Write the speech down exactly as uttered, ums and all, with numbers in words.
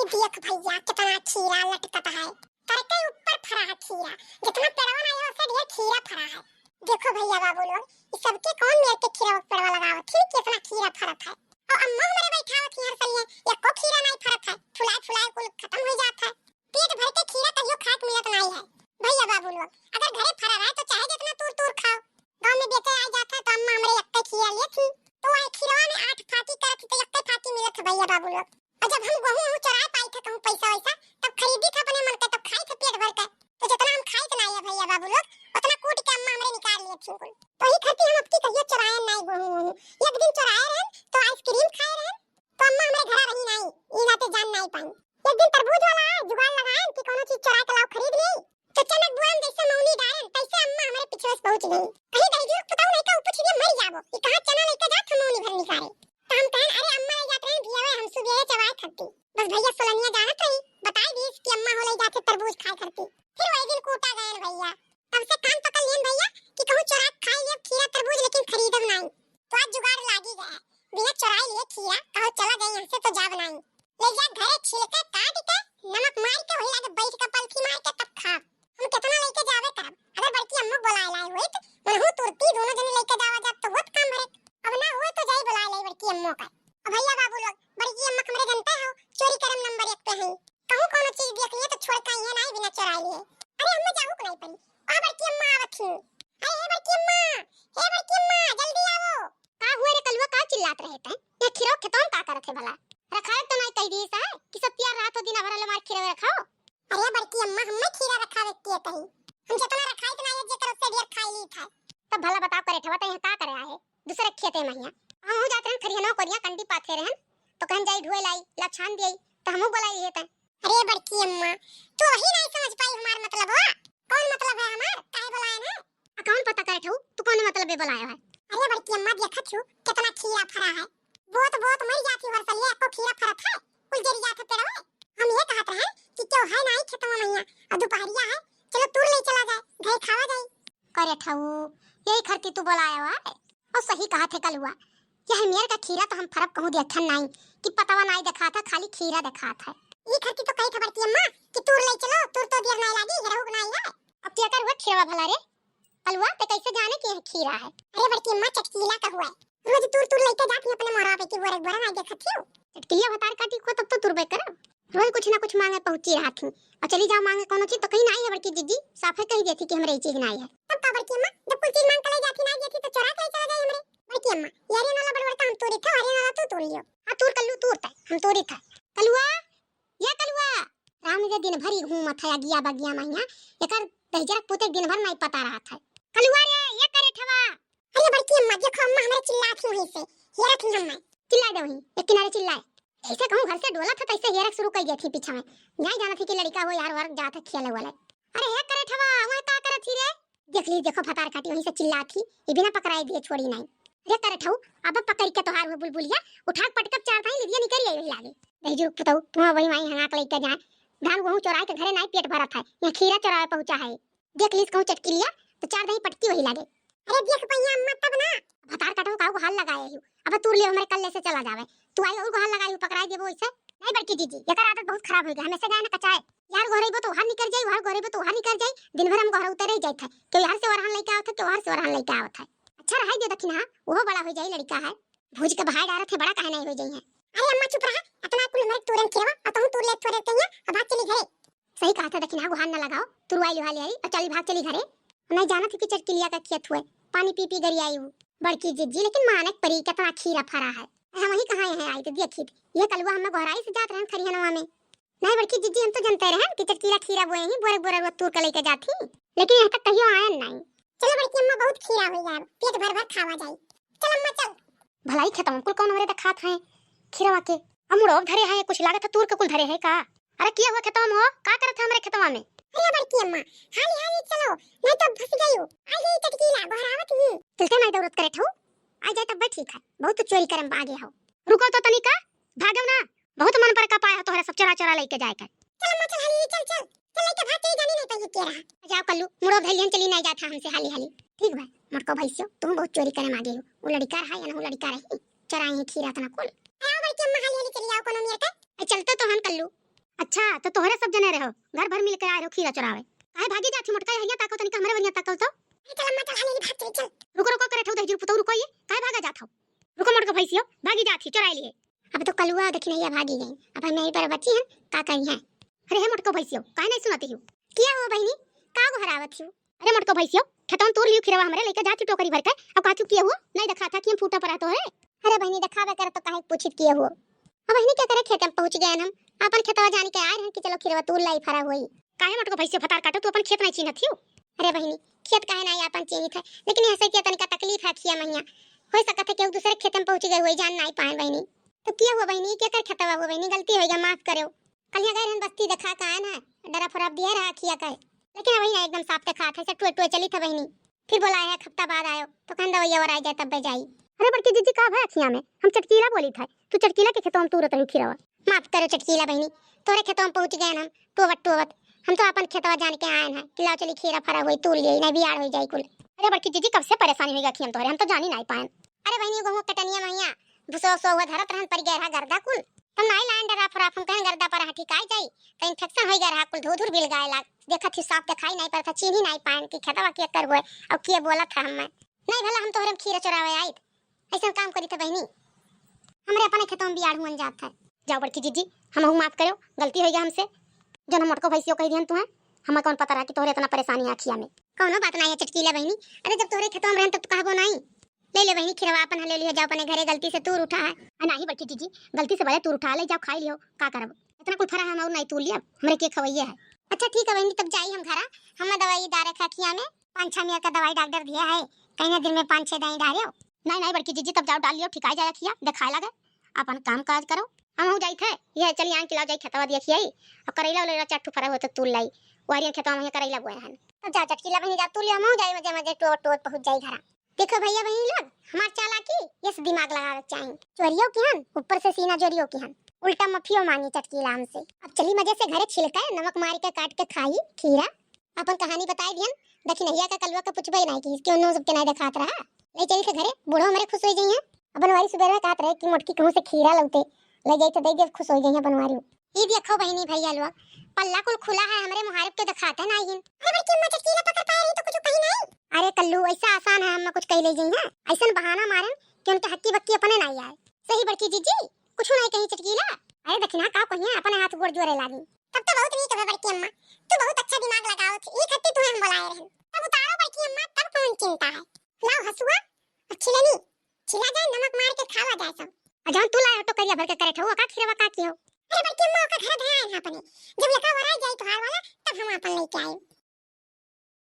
देख भैया, कितना खीरा लटकत है, तर के ऊपर फरा है खीरा। जितना पेड़वा ना है, उससे ढेर खीरा फरा है। देखो भैया बाबू लोग, ई सबके कौन मेर के खीरा पेड़वा लगावत है कि इतना खीरा फरत है? और अम्मा हमरे बैठावत ही हर सलिए, एको खीरा नहीं फरत है, फुलाए फुलाए कुल खत्म हो जात है। पेट भर के खीरा कहियो खाए के मिलत नहीं है। भैया बाबू लोग, अगर घरे फरा रहे तो चाहे जितना तूर तूर खाओ। गाँव में बेचे आ जात है तो अम्मा हमरे यक्के खीरा लेत ही, तो वह खीरवा में आठ फाकी करत ही तो यक्के फाकी मिलत है भैया बाबू लोग। और जब हम गेहूं वहूं चोराए पाई थे कहूं पैसा वैसा, तब खरीदी थे अपने मन के, तब खाई थे पेट भर के। तो जितना हम खाई थे ना ये भैया बाबू लोग, उतना कूट के अम्मा हमरे निकाल लिए थी कुल। तो ही खातिर हम अब की कहियो चोराए ना गेहूं वहूं। एक दिन चोराए रहन तो आइसक्रीम खाए रहन, तो अम्मा हमरे घरा रही नहीं, ई नाते जान नहीं पाई। एक दिन तरबूज वाला आए, जुगाड़ लगाए कि कोनो चीज चोरा के लाओ खरीद ले। तो चनक बोरन जैसे मौनी डारन, तैसे अम्मा हमरे पीछे से पहुंच गई। कहीं दहिजू के पुताऊ लइका ऊपर छिड़िया मर जाबो, ई कहाँ चना लइका जात हम मौनी भर निकारे। तो हम कहन, "अरे अम्मा ले जात रहे भियावे हम सुबेरे चबाए खत्ती।" बस भैया सोलनिया जानत रही, बताई दीस कि अम्मा हो ले जाते तरबूज खाए खत्ती। फिर वही दिन कूटा गए भैया। तब से कान पकड़ लियन भैया कि कहूँ चोरा के खाई लेब खीरा तरबूज, लेकिन खरीदब नहीं। तो आज जुगाड़ लागी गया, बिना चोराई लिए खीरा, कहो चला जाए यहाँ से तो जाब नहीं। ले जा घरे छिलके काट के, नमक मार के वही लागे बैठ के पलथी मार के तब खाब। हम कितना लेके जावे करब, अगर बड़की अम्मा बोलाए लाए होइत, मनहू तुरती दोनों जने लेके जावा जात तो होत काम भरे। अब ना हुए तो जाई बोलाए लाई बड़की अम्मो का। अब भैया बाबू लोग, बड़की अम्मा हमरे जनता हो, चोरी करम नंबर एक पे है। कहूँ कोनो चीज देख लिए तो छोड़ के आई है नहीं बिना चोराए लिए। अरे अम्मा जाहू को नहीं पड़ी, आ बड़की अम्मा आवत ही। अरे हे बड़की अम्मा, हे बड़की अम्मा, जल्दी आवो। का हुए रे कलुआ, का चिल्लात रहे तैं? ये खीरवा खेतवा में का करत है भला? रखाए तो नहीं कह दी है कि सब तियार रात हो दिन भर ले मार खीरवा रखाओ। अरे बड़की अम्मा, हमें खीरा रखावे के कही, हम जितना रखाई इतना ये जेकर उससे ढेर खाई ली था। तब भला बताओ करे ठवा, तैं का करे आए दूसरे खेते में हिया? हम हो जाते हैं खरिहनो कोरिया कंडी पाथे रहन, तो कहन जाई ढुए लाई, ला छान दिए, तो हमहू बोलाई है तैं। अरे बड़की अम्मा, तू वही नहीं समझ पाई हमार मतलब हो। कौन मतलब है हमार? काहे बोलाए ना? आ कौन पता करे ठऊ, तू कौन मतलब है बोलाया है? अरे बड़की अम्मा, देखत हूँ कितना खीरा फरा है। बोत बोत मर जाती हर सलिया, एको खीरा फरत है, कुल जरी जात है पेड़वे। हम ये कहत रहे कि क्यों है नहीं खेतवा मैया, और दोपहरिया है, चलो तूर ले चला जाए, घरे खावा जाए। करे ठऊ, यही खरती तू बोलाया हुआ है। और सही कहा थे कलुआ, यह मेर का खीरा तो हम फरब कहूँ देखन नहीं कि पतवा नहीं देखा था, खाली खीरा देखा था। ये खरती तो कही था बड़की अम्मा कि तूर ले चलो, तूर तो देर नहीं लागी, हेरहू नहीं है। अब क्या कर हुआ खीरवा भला रे? कलुआ, ते कैसे जाने कि यह खीरा है? अरे बड़की अम्मा, चटकीला का हुआ है, रोज तूर तूर लेके जाती है अपने मोरा पे कि बोरा बोरा नहीं देखत हो। चटकीला भतार काटी को तब तो तुरबे करब। रोज कुछ ना कुछ मांगे पहुंची रहा थी, और चली जाओ मांगे कोनो चीज तो कहीं नहीं है बड़की जिज्जी, साफे कही देती कि हमरे ये चीज नहीं है। तब का बड़की अम्मा, जब कुल चीज मांग के ले जाती नहीं देती तो चोरा के ले चला जाए हमरे। बड़की अम्मा, यारे नाला बड़बड़ का हम तूरी था, अरे नाला तू तूर लियो। हाँ तूर कल्लू तूर था, हम तूरी था। कलुआ, या कलुआ। राम जे दिन भर ही घूमत है अगिया बगिया मैया, एकर दहिजरक पुते दिन भर नहीं पता रहत है। कलुआ रे, ये करे ठवा। अरे बड़की अम्मा, देखो अम्मा हमरे चिल्लात ही वहीं से, हेरत ही अम्मा। चिल्लाए दे वहीं, एक किनारे चिल्लाए। जैसे कहूँ घर से डोलत है तैसे हेरक शुरू कर दिया थी पीछा में। नहीं जानत थी कि लड़का हो यार वर्ग जात है खेले वाले। अरे हे करे ठवा, वह का करत थी रे? देख ली, देखो भतार काटी वहीं से चिल्लात थी, ये बिना पकड़ाए दिए छोड़ी नहीं। अरे करे ठऊ, अब पकड़ के तोहार हुए बुलबुलिया, उठा के पटकब चार थाई लिदिया निकल आई वही लागे। दहिजू पुतऊ, तुम वही वहीं हंगाक लेके जाए, धान गेहूं चोराए के घरे नहीं पेट भरत है, यहाँ खीरा चोरावे पहुंचा है। देख लीस कहूँ चटकीलिया, तो चार दही पटकी वही लागे। अरे देख भैया अम्मा तब ना। भतार काटो का गुहार लगाए हूँ, अब तूर ले हमरे कल्ले से चला जावे, तू आई और गुहार लगाई हूँ पकड़ाई देबो इसे। नहीं बड़की जीजी, एकर आदत बहुत खराब हो गई, हमेशा जाए ना कचाए, यार गोहरेबो तो वहार निकर जाई, वहार गोहरेबो तो वहार निकर जाई, दिन भर हम गोहरा उतरे ही जाइत है, क्यों यार से वरहन लेके आवत है, क्यों वहार से वरहन लेके आवत है। अच्छा रहाई दे दखिना, वो बड़ा हो जाई लड़का है, भूज के बहाय डारत है, बड़ा काहे नहीं हो जाई है। अरे अम्मा चुप रहा, इतना कुल हमरे तूरन खिरवा, और तहूँ तूर ले थोड़े कहिया, अब भाग चली घरे। सही कहा था दखिना, गुहार न लगाओ, तुरवाई लुहा ले आई और चली भाग चली घरे। नहीं जानत है कि चटकिलिया का खेत हुए, पानी पी पी गरियाई हूँ। बड़की जिज्जी, लेकिन मानक परी कितना खीरा फरा है। हम वही कहाँ हैं आई तो देखी थी। ये कलुआ हमें गोहराई से जात रहन खरिहनवा में। नहीं बड़की जिज्जी, हम तो जानते रहन कि चटकीला खीरा बोए ही, बोरे बोरे रोज तूर के लेके जात ही। लेकिन यहाँ तक कहियो आयन नहीं। चलो बड़की अम्मा, बहुत खीरा हो गया, पेट भर भर खावा जाई। चल अम्मा चल। भलाई खेतवा में कुल कौन ओरे देखात है खीरवा के? अमुड़ो धरे है, कुछ लागत है तूर के कुल धरे है का? अरे किया हुआ खेतवा में हो, का करत है हमरे खेतवा में? अरे बड़की अम्मा, हाली हाली चलो, नहीं तो फंस गई हो। आई गई चटकीला, गोहरावत ही। चलते नहीं दौड़त करे ठऊ, आ जाए तब ठीक है, बहुत चोरी करम आगे हो। रुको तो तनिका, भागो ना, बहुत मन पर का पाया हो तोहरा सब चोरा चोरा लेके जाए कर। चल अम्मा चल, हाली चल चल, चल लेके भाग चली जानी नहीं पाई के रहा। जाओ कल्लू, मुड़ो धैलियन चली नहीं जाता हमसे हाली हाली। ठीक बा, मोटको भैंसियो, तुम बहुत चोरी करम आगे हो, वो लड़का रहा या ना वो लड़का रही, चोराई है खीरा तना कुल। आओ बड़की अम्मा, हाली हाली चली आओ कोनो मेर का। ए, चलते तो हन कल्लू। अच्छा, तो तोहरे सब जने रहो, घर भर मिलके आए रहो खीरा चोरावे। काहे भागी जात ही मोटका, यहाँ ताको तनिका हमरे बनिया ताको तो। ए, चल अम्मा, चल, हाली हाली भाग, चल, चल। रुको, रुको, करे ठेऊ दहिजर पुतऊ, रुको, ये काहे भागा जात हो? रुको मोटको भैंसियो, भागी जात ही, चोराई लिए। अब तो कलुआ देखी नहीं है, भागी गई। अब हम यहीं पर बची हैं, का कही है? अरे हे मोटको भैंसियो, काहे नहीं सुनती हो? किया हो बहिनी, का गोहरावत हो? अरे मोटको भैंसियो, खेतवन तूर लियो खीरवा हमरे, लेके जात ही टोकरी भर के, अब काचू किया हो? नहीं देखा था कि हम फूटा पड़ा तो है। अरे बहिनी, देखावे कर तो काहे पूछित किया हो? अब बहिनी, के करे खेते में पहुँच गए हम, अपन खेतवा जान के आए रहे कि चलो खीरवा तूर लाई, फरा होई। काहे मोटको भैंसियो भतार काटो, तू अपन खेत नहीं चीन्हत हियो? अरे बहिनी, खेत काहे नहीं अपन चीन्हित है, लेकिन ऐसे किया तनिका तकलीफ है खिया महिया, हो सकत है केहू दूसरे खेते में पहुँच गए होई, जान नहीं पाए बहिनी। तो किया हुआ बहिनी, के कर खेतवा हुआ बहिनी, गलती होई गया, माफ करो। कल यहाँ गए रहन बस्ती देखा का है ना, डरा फराब दिया रहा खिया कर, लेकिन अबही ना एकदम साफ देखा था, ऐसे टुए टुए चली था बहिनी। फिर बोला है, एक हफ्ता बाद आयो, तो कहन दवैया और आ जाए तब जाई। अरे बड़की जीजी, का भय अखिया में? हम चटकीला बोली था, तू चटकीला के खेतों में तूरत रही खीरवा। माफ करो चटकीला बहिनी, तोरे खेतों में पहुँच गए हम, टोवत टोवत। हम तो अपन खेतवा जान के आए हैं कि लाओ चली खीरा फरा हुई, तूर लिए, नहीं बियाड़ हो जाई कुल। अरे बड़की जीजी, कब से परेशानी होई गई अखिया में तोहरे, हम तो जानी नहीं पाए। अरे बहिनी, गहूँ कटनिया महिया, भुसो उसो हुआ धरत रहन, परि गए रहा गर्दा कुल। हम नाई लाइन डरा फराफ, हम कहन गर्दा पर हठी काई जाई, तो इन्फेक्शन होई गए रहा कुल, धू धूर बिल गाए लाग। देखत ही साफ देखाई नहीं पड़ता, चीन्ही नहीं पाएन कि खेतवा के कर हुए, और किए बोलत है हमें। नहीं भला हम तोहरे में खीरा चोरावे आइत, ऐसा काम करी थे बहिनी, हमरे अपने खेतों में बियाड़ हुअन जात है। जाओ बड़की जीजी, हमहू माफ करो, गलती होई गया हमसे, जौन हम मोटको भैंसियो कह दिहन तुहें, हमें कौन पता रहा कि तोहरे इतना परेशानी है अखिया में। कौनो बात नहीं है चटकीला बहिनी, अरे जब तोहरे खेतवा में रहन तब तो कहबो नहीं। ले ले बहिनी, खीरवा अपन ले लिया, जाओ अपने घरे, गलती से तूर उठा है। आ, नाही बड़की जीजी, गलती से भले तूर उठा ले, जाओ खाई लियो, का करब? इतना कुल फरा है, हम और नहीं तूर लियब, हमरे के खवैये है। अच्छा ठीक है बहिनी, तब जाई हम घरा, हम दवाई डारे खा खिया में, पाँच छह मियर का दवाई डॉक्टर दिया है, कहीं ना दिन में पाँच छह दाई डारियो। नहीं नहीं बड़की जीजी, तब जाओ डाल लियो, ठिकाई जाए खिया, देखाए लगे, अपन काम काज करो। हम हो जाई थे, ये चली आए कि लाओ जाई खेतवा दिया खियाई, और करैला उरैला चार ठो फरा हो तो तूर लाई, वहरियन खेतवा में करैला बोए हन। तब जाओ चटकीला बहिनी, जा तूर लियो, हम हो जाई मजे मजे टोर टोर पहुँच जाई घरा। देखो भैया बहिनी लोग, हमार चालाकी, ये से दिमाग लगावे के चाही। चोरियो किहन, ऊपर से सीना जोरियो किहन, उल्टा मफियो मांगी चटकीला हमसे। अब चली मजे से घरे छिलके, नमक मार के काट के खाई खीरा। अपन कहानी बताई दिहन, दखिनहिया का कलुआ का पुछबे नहीं की, क्यों नो सबके नहीं देखात रहा। ले चली थे घरे, बूढ़ो हमरे खुश हो जाइए। अब बनवारी सुबह में कहत रहे कि मोटकी कहूँ से खीरा लौटे, ले जाई थे दे दे, खुश हो जाइए बनवारी। ई देखो बहिनी भैया लोग, पल्ला कुल खुला है, हमरे मुहारिब के दिखाते नाई हिन। अरे बड़की अम्मा, चटकीला पकड़ पाए रही तो कुछ कही नहीं। अरे कल्लू, ऐसा आसान है, हम कुछ कही ले जाई हैं। ऐसन बहाना मारन कि उनके हक्की बक्की अपने नाई आए। सही बड़की जीजी, कुछ नहीं कही चटकीला। अरे दखिना का कहिए, अपने हाथ गोड़ जोरे लागी। तब तो बहुत नीक है बड़की अम्मा, तू बहुत अच्छा दिमाग लगाओ थी, ई खत्ती तुम्हें हम बुलाए रहन। तब उतारो बड़की अम्मा, तब कौन चिंता है। लाओ हसुआ और छिलनी, छिला जाए, नमक मार के खावा जाए सब। आ जौन तू लाए हो टोकरिया भर के करे ठहुआ का खीरवा का की हो? अरे बड़की अम्मा, ओकर घर धयान है अपने, जब लेकर वराई जाई तोहार वाला, तब हम अपन लेके आई।